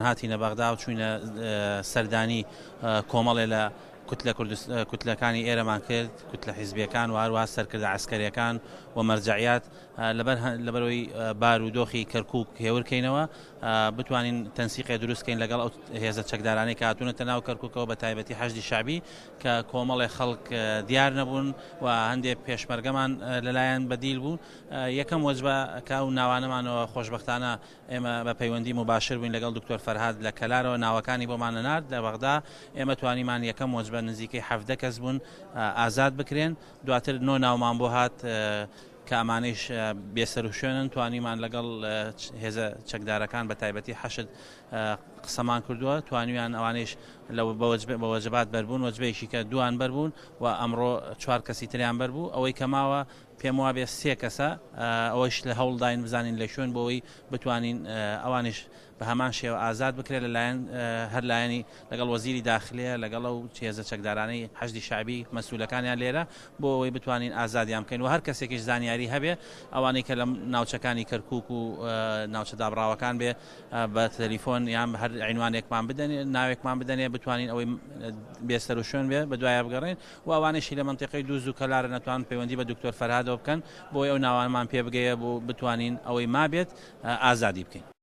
هاتینە بەغدا و چووینە سەردانی کۆمەڵێ لە کوتلە کوتلەکانی ئێرەمان کرد، کوتلە حیزبیەکان و هەروەها سەرکردە عەسکەریەکان و مەرجەعیات لەبەر لەبەرەوەی بار و دۆخی کەرکوک هێور کەینەوە، بتوانین تەنسیقێ دروست کەین لەگەڵ ئەو هێزە چەکدارانەی کە هاتوونەتە ناو کەرکوکەوە، بە تایبەتی حەشدی شەعبی کە کۆمەڵێ خەڵک دیار نەبوون و هەندێ پێشمەرگەمان لەلایەن بەدیل بوو. یەکەم وەجبە کە ئەو ناوانەمانەوە خۆشبەختانە ئێمە بە پەیوەندی موباشر بووین لەگەڵ دکتۆر فەرهاد لە کەلارەوە ناوەکانی بۆمان نەنارد لە بەغدا، ئێمە توانیمان یەکەم وەجبە نزیکەی 17 کەس بوون ئازاد بکرێن، دواتر 9 ناومان بۆ هات کە ئەمانەیش بێسەروشوێنن، توانیمان لەگەڵ هێزە چەکدارەکان بە تایبەتی حەشد قسەمان کردووە، توانیان ئەوانەیش بە وەجبات بەربوون، وەجبەیەکی کە دووان بەربوون و ئەمڕۆ 4 کەسی تریان بەربوو، ئەوەی کە ماوە پێم وابێ 3 کەسە، ئەوەیش لە هەوڵداین بزانین لە کوێن بۆ ئەوەی بتوانین ئەوانیش بە هەمان شێوە ئازاد بکرێت لەلایەن هەر لایەنی لەگەڵ وەزیری داخلیە لەگەڵ ئەو هێزە چەکدارانەی حەشدی شەعبی مەسئولەکانیان لێرە بۆ ئەوەی بتوانین ئازادیان بکەین و هەر کەسێکیش زانیاری هەبێ ئەوانەی کە لە ناوچەکانی کەرکوک و ناوچە دابڕاوەکان بێ بە تەلیفۆن یان هەر عینوانێکمان بدەنێ ناوێکمان بدەنێ بتوانین ئەوەی بێسەر و شوێن بێ بە دوایە بگەڕێن و ئەوانەشی لە مەنتیقەی دووز و کەلارە نەتوان پەیوەندی بە دکتۆر فەرهادەوە بکەن بۆی ئەو ناوانمان پێ بگەیە بۆ بتوانین ئەوەی مابێت ئازادی بکەین.